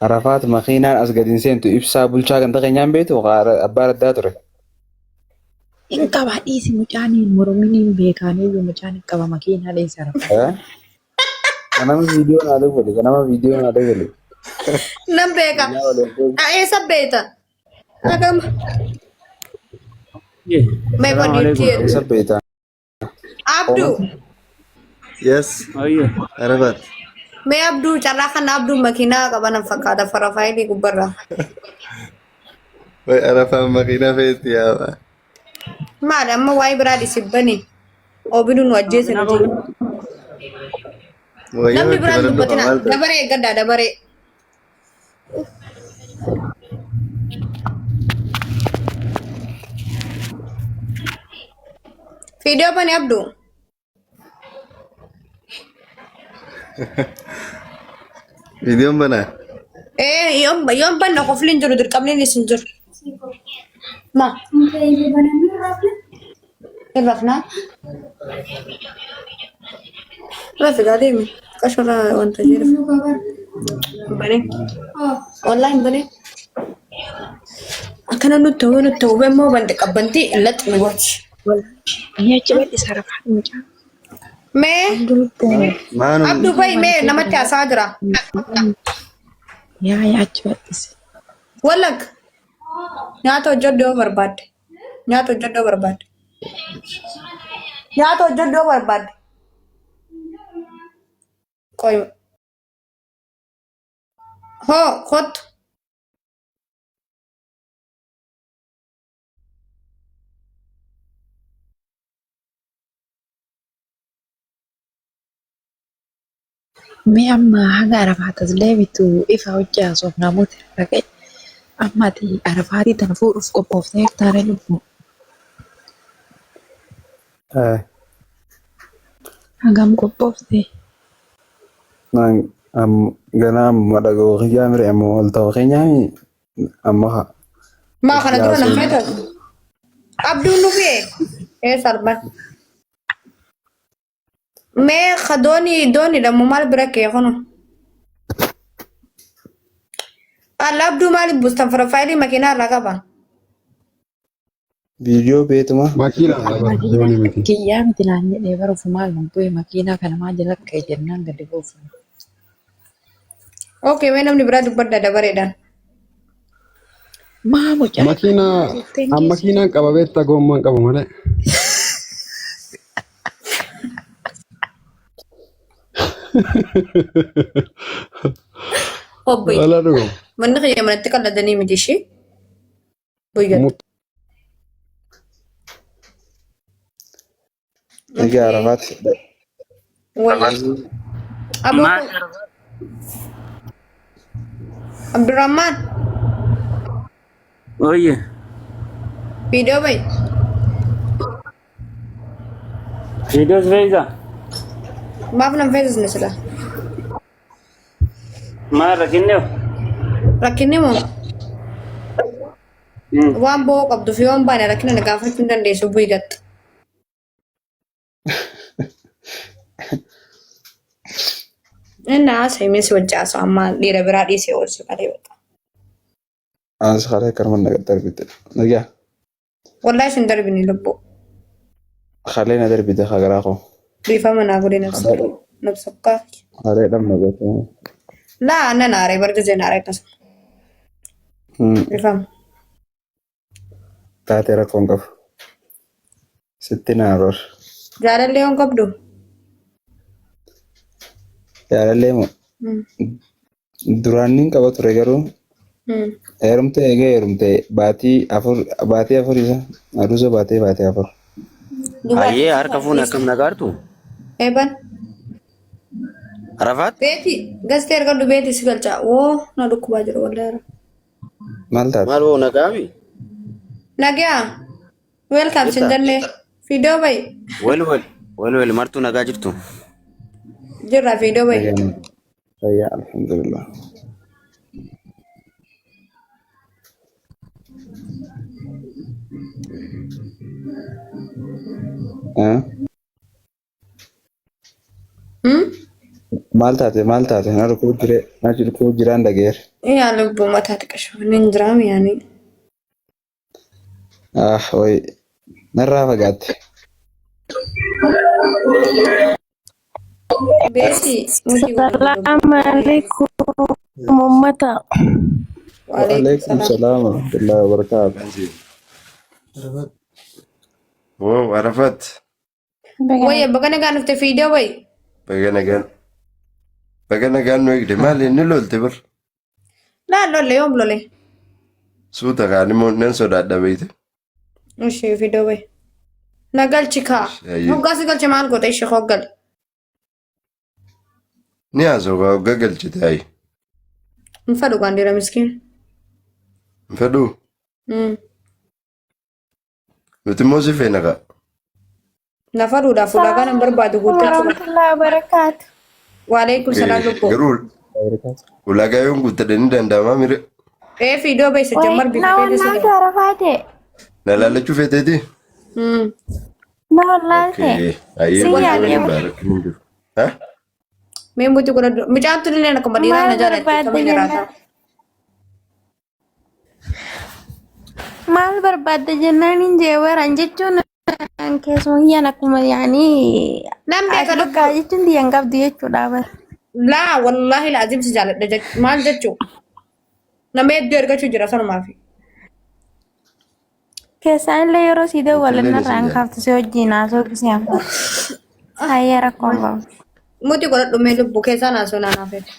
Arafaat makiinaan as gadi hin seentu ibsaa bulchaa ganda keenyaan beektu abbaa raddaa ture. Hin qaba dhiisi mucaan hin mormin hin beekaaniyyuu mucaan hin qaba makiinaa dhiisi Arafaat. Eh? Ganama viidiyoo naa dawwali ganama viidiyoo naa dawwali. Nan beeka. Guyyaa waliin deemu. Eessa beekta? Agama. Mee Salaamu qodiitti alaikum. Eessa beekta? Abduu. Yes, Arafat. Mee Abduu carraa kana Abduu makiinaa qabanan fakkaata farafaayilii gubbarraa. Way Arafaan makiinaa feeti yaaba. Maali amma waa'ee biraa dhisibbani. Oobiduu nu ajjeese nuti. Wayyaa Namni itti biraan banan dhufa dubbatina. maal ta'e? Dabaree eeggadhaa dabaree. Viidiyoo bani Abduu. Viidiyoon banaa? Ee yoon yoon banna qofli hin jiru dirqamni hin jiru. Ma. Hin rafnaa. Rafi gaa deemi. Qashorraa wanta jedhu. Hin banee. Wallaahi hin banee. Akkana nutti ta'uu nutti ta'uu immoo bante qabbantii laxi nu gooti. Ni achi bal'isa Arafaat mucaan. Mee Abduu lubbuu. Maanum Abduu bahi mee namatti haasaa jira. Yaa yaa achi bal'ise. Wallag nyaata hojjedhu yoo barbaadde. Nyaata hojjedhu yoo barbaadde. Nyaata hojjedhu yoo barbaadde. Qoy. Hoo kottu. Mee amma haga Arafaat as deebitu ifa hojii haasoof namoota dhaqee amma ati Arafaatii tana fuudhuuf qophooftee taaree lubbuu. Eh, Hagam qophooftee? naan am ganaa amma dhaga'uu kiyyaa mire amma wal ta'uu keenyaa amma haa. Maa kana dura nan Yaasuun feetu. Abduun dhufee. Ee salban. Mee ka doonii dooniidha moo maal bira kee kunu? Alla Abduu maaliif buustan profaayilii makiinaa irraa qaba. Viidiyoo beetuma. Makiinaa dha bara Makiinaa doonii miti. kiyyaa miti naan jedhee bara ofumaa gad bu'e makiinaa kana maa jala ka'e jennaan gadi buufu. Okay, mee namni biraa dubbadda dabareedhaan. Maa mucaa Makiinaa jetteen an keessa. makiinaan qaba beektaa gommaan qabu malee. Obbo. Wala dhugum. Manni kiyya manatti qalladanii miti ishee. Boyyattu. Egaa Arafaat Wayya. Aboo Maal Abdurrahman Oye, viidiyoo bahi. viidiyoos feeysa. Maaf nan feesisne sila. Maal rakkinni hoo? Rakkinni moo waan bo'oo qabdu fi waan baane rakkina na gaafachuu hin dandeessu bu'i gatta. Inni haasa'e mee si wajji haasa'u amma dhiira biraa dhiisee oolchu malee bakka. Anas kalee karman na darbite. Nagaa Wallahi isin darbini lubbuu. kalee na darbite hagaraa koo. Dhiifama naa godhi nafsa nafsakkaa. Kalee dhabna goote. Laa nan aaree bargizee na aaree akkasuma. Dhiifama. Taatee rakkoon qabu. Sitti na aroor. Jaalallee yoon qabdu. Jaalallee moo duraan nin qaba ture garuu heerumte eegee heerumte baatii afur baatii afur isa aduusa baatee baatii afur. Hayyee harka fuune akkam nagaartu? Eeban. Arafaat? Beeti gastee ergadhu beeti si galcha. Woo na dhukkubaa jiru wallahi. Maal taate? Maal hoo nagaami? Nagaa. Welcome sin Jirta? jennee. Fiidoo bahi. Wel wel wel wel martuu nagaa jirtu. Jirra fiidoo bahi. Nagaan. Fayyaa alhamdulillah. Eh? Hmm? Maal taate maal taate na dhukkubuu jire na dhukkubuu jiraan dhageera. Yaa lubbuu mataa xiqqasho nin jiraam yaani. Ah wayi narraa fagaatte. Beeti nuti Salaamu alaikum ummata. Waalaikum Waalaikum salaam. salaam warahmatullahi wabarakatuh. Wow, Arafat. Wayya baga nagaan dhufte fiidee wayi. Baga nagaan. Baga nagaan nu eegde. Maali inni lolte bar. Laa lolle yoom lole. Suuta kaan immoo nan sodaadha beekte. Ishee fiidee wayi. Na galchi kaa. Ayyee. Hoggaa si galche maal goota ishee hoggali. Ni haasoo kaa hoggaa galchite ayi. Hin fedhu gaan dhiira miskiin. Hin fedhuu. Nuti immoo si feena kaa. Na fedhuudhaaf ulaagaa nan barbaadu guuttachuu qaba. Warahmatullahi wabarakatuh. Waalaikum salaam lubbuu. Garuu ulaagaa yoon guuttadhe ni danda'amaa mire. Ee fiidoo beessa jammar Wai, bifa na feete si wallaalte Arafaate. Na laallachuu feeteeti? Na wallaalte. Okay. Ayyee Si wanti yaadne waliin baarakni hin jiru. Ha? Mee muti godhadhu. Mucaan tun illee akkuma dhiiraa maal na jaalatti barbaadde akkamiin jennaan? jiraata. Maal barbaadde jennaan hin jee baran jechuun keessuma kiyyaan akkuma yaanii Nan beeka ati bakka lubbuu. jechuun tiyyan qabdu jechuudha bara. Laa wallaahi laazim si jaaladha maal jechuu. Nama hedduu ergachuu jira sanumaaf. Keessaan illee yeroo sii dawwalan Nutillee narraa isin hin kaaftu si wajjin haasoo gisee hafa. Hayya rakkoon qabu. Muti godhadhu mee lubbuu keessaan haasoo naanaa feete.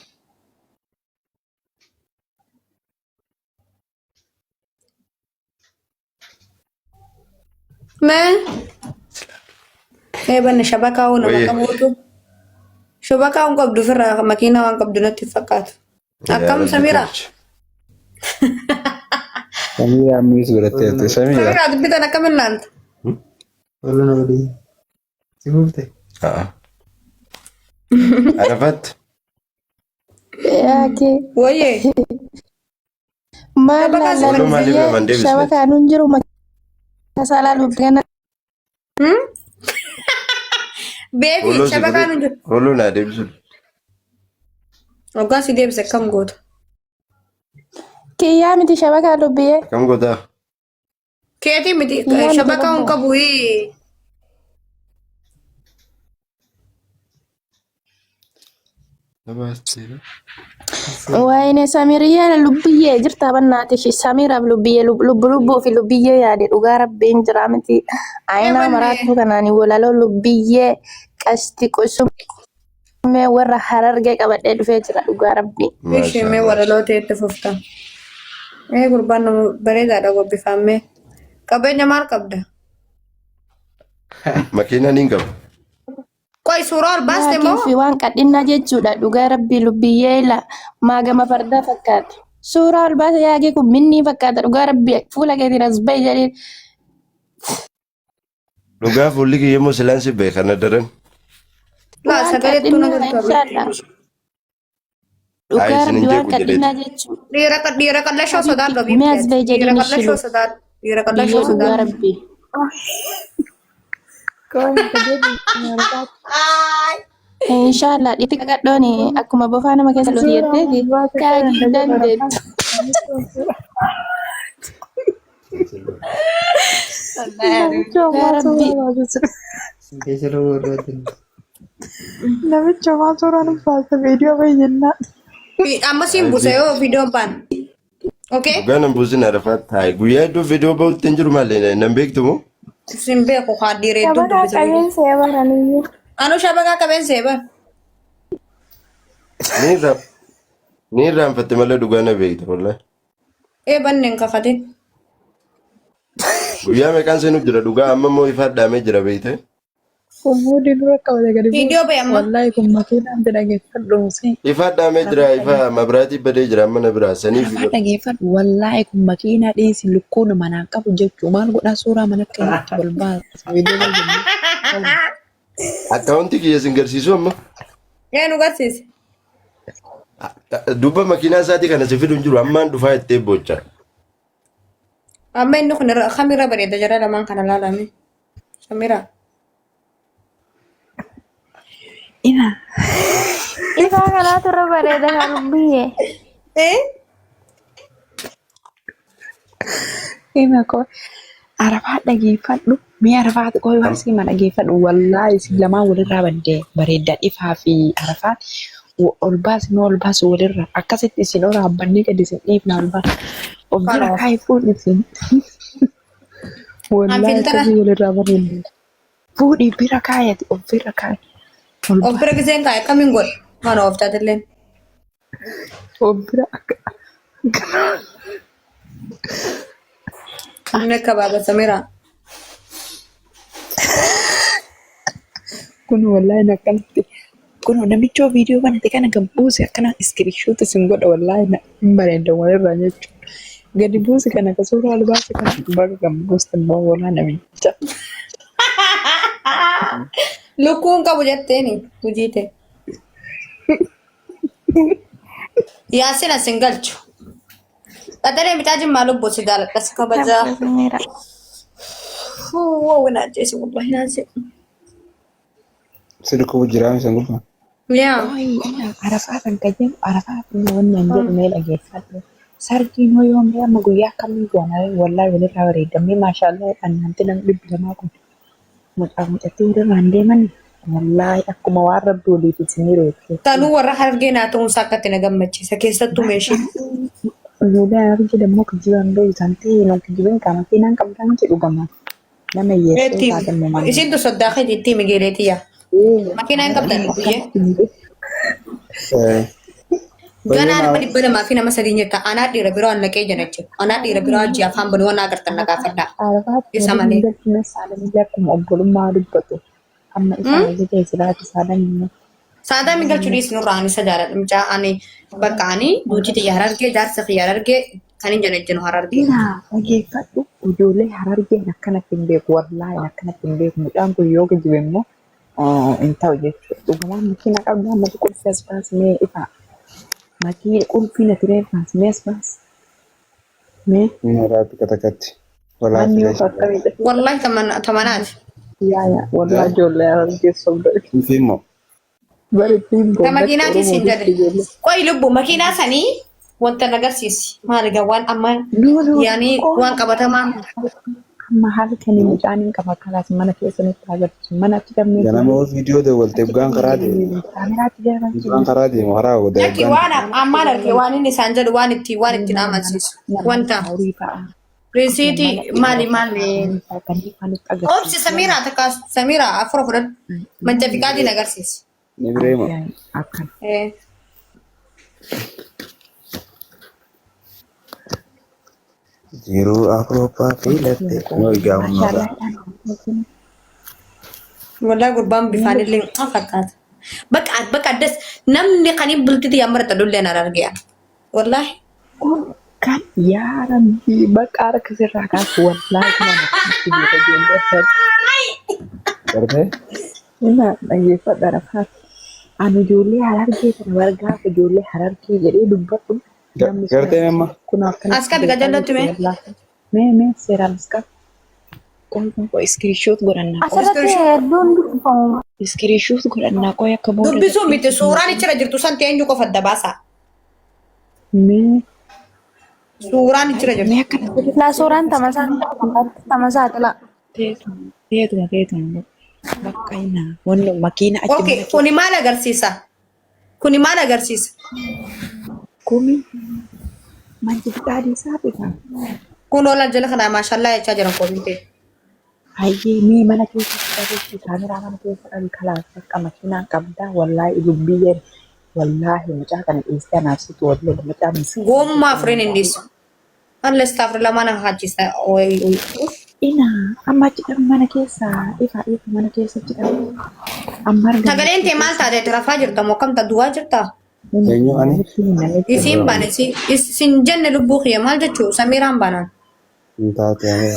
Mee mee banna shabakaa hoo nama Wayye. qabuutu. Shabakaa hin qabdu ofirraa makiinaa waan qabdu natti hin fakkaatu. Yaa Akkam Rabbi Samiraa? tolchi. Samiira ammiis godhatteerti. Samiira. Samiraa dubbitan akkamiin laalta? Haa. Arafat. Yaakee. Wayyee. Maal Shabakaa si laalla Ooluu maaliif lubbiyyee naman deebisne? shabakaa nun jiru makiinaa laaluuf gana. Beefi Ooluu si shabakaa godhe. nu jiru. Ooluu naa deebisu. Hoggaa si deebise akkam goota? Kiyyaa miti shabakaa lubbiyyee. Akkam gootaa? Keetii miti Kiyyaa miti shabakaa hin lubbuu. qabu. Wayne Samiriyyee lubbiyyee jirta bannaati ishee Samiraaf lubbiyyee lubbu lubbuu fi lubbiyyee yaade dhugaa rabbiin jira miti. Ayinaa Eewanne. maraattuu kanaan walaloo lubbiyyee qashti qusumee warra harargee qabadhee dhufee jira dhugaa rabbii. Ishee mee walaloo ta'etti fufta. Ee gurbaan nama bareedaadha gobbifammee. Qabeenya maal qabda? Makiinaa niin qaba. Qoy suuraa ol baaste moo? Maatii fi waan qadhinnaa jechuudha dhugaa rabbii lubbiyyee ila maagama fardaa fakkaata. Suuraa ol baase yaagee kun minnii fakkaata dhugaa rabbii fuula keetiin as bahi jedheen. Dhugaa fuulli kiyya immoo silaan si beeka na daran. Laa Waan sagalee tuna qadhinnaa gartu. inshaalla. Haa Dhugaa isin hin rabbii waan jeequ jedheeti. qadhinnaa jechuudha. Dhiira qallashoo sodaadhu Habiibti mee as bahi Dhiira jedheen qallashoo ishilu. sodaadhu. Dhiira qallashoo Biyyee dhugaa sodaadhu. rabbii. Inshallah dhiirri qaqadhoon akkuma bofaa nama keessa looti jetteeti kaagii dandeettu. Dhugaa rabbii. Namicha maal suuraan baasa viidiyoo bayyannaa. Amma siin buuse yoo viidiyoon baan. Okay? Dhugaa nan buusin Arafaat taa'e. Guyyaa iddoo viidiyoo bahutti hin jiru malee nan beektu moo? Siin beeku haa dhiira hedduu Shabakaa dubbisa. qabeen see baraniyyuu. Anu shabakaa qabeen see bar. Ni irraa ni irraanfatte malee dhugaa na beekta wallahi. Ee banne hin kakatin. Guyyaa meeqaan seenuuf jira dhugaa amma immoo ifaa dhaamee jira beekte. Fuudhii dura qabate gadi bu'u. Viidiyoo bahe amma. Wallaahi kun makiinaan itti dhageeffadhu si. Ifaa dhaamee jira ifaa mabiraatii badee jira amma na biraa saniif Arafaa dhageeffadhu wallaahi kun makiinaa dhiisi lukkuun manaan qabu jechuu maal godhaa suuraa mana keessatti ol baasa viidiyoo bahe. akkaawuntii kiyya sin garsiisu amma. Ee nu garsiisi. Dubba makiinaa isaatii kana si fidu hin jiru ammaan dhufaa jettee boocha. Amma inni kun kamirra bareeda jara lamaan kana laalame. Samira. Ina. Ifaa kanaatu irra bareeda kan lubbiyyee. Eh? Ima koo Arafaa dhageeffadhu. Mee Arafaati qoy waan siima dhageeffadhu. Wallaahi isin lamaan walirraa baddee bareeddan ifaa fi Arafaan ol baasi mee ol baasi walirraa. Akkasitti isin ol haabbannee gadi isin dhiifna ol baasi. Of bira Kanaaf. kaa'i fuudhi isin. An Wallaahi filtara akkasii walirraa bareeddan. Fuudhi bira kaayati of bira kaa'i. Ol of bira baasi. giseen kaa'e akkamiin godhe? Mana of taatelleen. Of bira akka. Inni akka baaba Samiraa. Kun wallaahi akkanatti kun namichoo viidiyoo banate kana gad buuse akkana iskiriishoot isin godha wallaahi hin bareeddan walirraa jechuudha. Gadi buuse kana ka suuraa ol baase kana baga gad buuste immoo walaa namicha. Lukkuun qabu jetteeni hojii ta'e. Yaasin as hin galchu. Qaxaree mucaa jimmaa lubbuu si jaaladha si kabajaa. Samiira. Woo na ajjeese wallahi na ajjeese. Si dhukkubu jiraa misan gulfa. Yaa. Ooyi ina arafaa kan ka jedhu arafaa fi wanni an jedhu mee dhageeffadhu. Sargiin hoo yoom ree amma guyyaa akkamii goona ree wallaahi walirraa bareeddamee maashaallah annaanti namni 200 kun mucaaf mucattii walirraa hin deeman wallaahi akkuma waan rabbi waliif isinii reettee. Tanuu warra harargee naa ta'uunsaa akkatti na gammachiisa keessattuu meeshii. Ijoollee harargee dammoo kijibaan beektan ta'e nu kijibin qaama keenaan qabdaan jedhu gama nama hiyyeessoo Eetti taate immoo malee. isiin soddaa keeti itti himi geeleetiyya. Makiinaa hin qabdan guyyee. Ganaa nama 203 jetta. Anaa dhiira biroo an naqee jira jechuudha. Anaa dhiira biroo hojii afaan banuu waan agartan na gaafadhaa. Arafaatti Isa waliin malee. galchine saalamillee akkuma obbolummaa dubbatu. Amma isaa hojii keessa laata saalamillee. Saadaa mi galchuu dhiis nurraa ani isa jaaladha. Mucaa ani bakka ani duuti xiyya harargee jaarsa kiyya harargee kan hin jenne harargee. Ina dhageeffadhu ijoollee harargeen akkanatti hin beeku wallaahi akkanatti hin beeku mucaan kun yoo kijibe immoo hin ta'u jechuudha. Dhugumaan makiina qabdu amma qulfii as baasi mee ifaa. Makii qulfii na tiree baasi mee as baasi. Mee Inni raati katakatti. Walaa manni yoo fileessi. akkamidha. Wallahi tamanaati. Yaa yaa wallaahi ijoollee harargee sobda. Qulfii immoo. Bari ittiin Ta boonnatti makiinaatiin siin Oromoo jedhe. ijoollee. Qoyi lubbu makiinaa sanii wanta na agarsiisi. Maali gaa waan amma No no yaani waan qabatamaa. Amma halkanii mucaan hin qaba kalaas mana keessanitti agarsiisu. Mana achi qabnee Ganama hoo viidiyoo dawwalte hoggaan karaa deemu. kaameraatti Hoggaan garagalee karaa deemu karaa hooda Lakki hoggaan. waan ammaan arge waan inni isaan jedhu waan itti waan itti na amansiisu. Wanta horii fa'a. risiitii maali maali. Obsi Samiraa takka Samiraa afura fudhadhu. Manja fiqaadiin agarsiisi. Ni bireema. Akkana. Eh. Jiruu Awurooppaa filatte. Noo egaa humnoota. Walaa gurbaan bifaan illee ni fakkaata. Bakka bakka addas namni kan hin bultiti yaa marata dullee na argee. Wallaahi. Kun kan yaa rabbii bakka harka sirraa kaasu wallaahi kuma natti beeka ijoollee harargee. Gartee? Ima dhaggeeffadha rafaati. Ani ijoollee harargee kana bargaafa ijoollee harargee jedhee dubbadhu namni sun Gartee amma kun akkanatti As qabi beekaa qajallotti jechuudha mee. wallaahi. Mee mee seeraan as qabi. Qoy qoy iskiriishoot godhannaa qoy. Asirratti hedduun dubbifamu. Iskiriishoot godhannaa qoy akka booda Dubbisuu miti suuraan achirra jirtu san eenyu qofa adda baasaa. Mee Suuraan achirra jirtu. mee akkana Laa suuraan tamasaa tamasaa laa. teetuma teetuma teetuma bakka ina wanni makiina achi Okay, mana kuni maal agarsiisa? Kuni maal agarsiisa? kumi manchi fixaadii isaa bitaa. Kun oolan jala kanaa maashallaa jechaa jiran koomintee. Hayyee mee mana keessatti dhabeetti kaameraa mana keessa dhabi kalaas bakka makiinaa qabdaa wallaahi lubbiyyeen wallaahi mucaa kana dhiistee anaaf situ wal lola mucaa miskiina. Gommaa afuriin hin dhiisu. Alla istaafri lamaan haachisa. Ina amma achi dhabi mana keessa ifa ifa mana keessa achi dhabi. Amma argame. Sagaleen tee maal taate rafaa jirta moo kam ta duwwaa jirta? Eenyu ani? Isiin baane isin jenne lubbuu kiyya maal jechuu Samiiraan baanaan. Hin taate ani.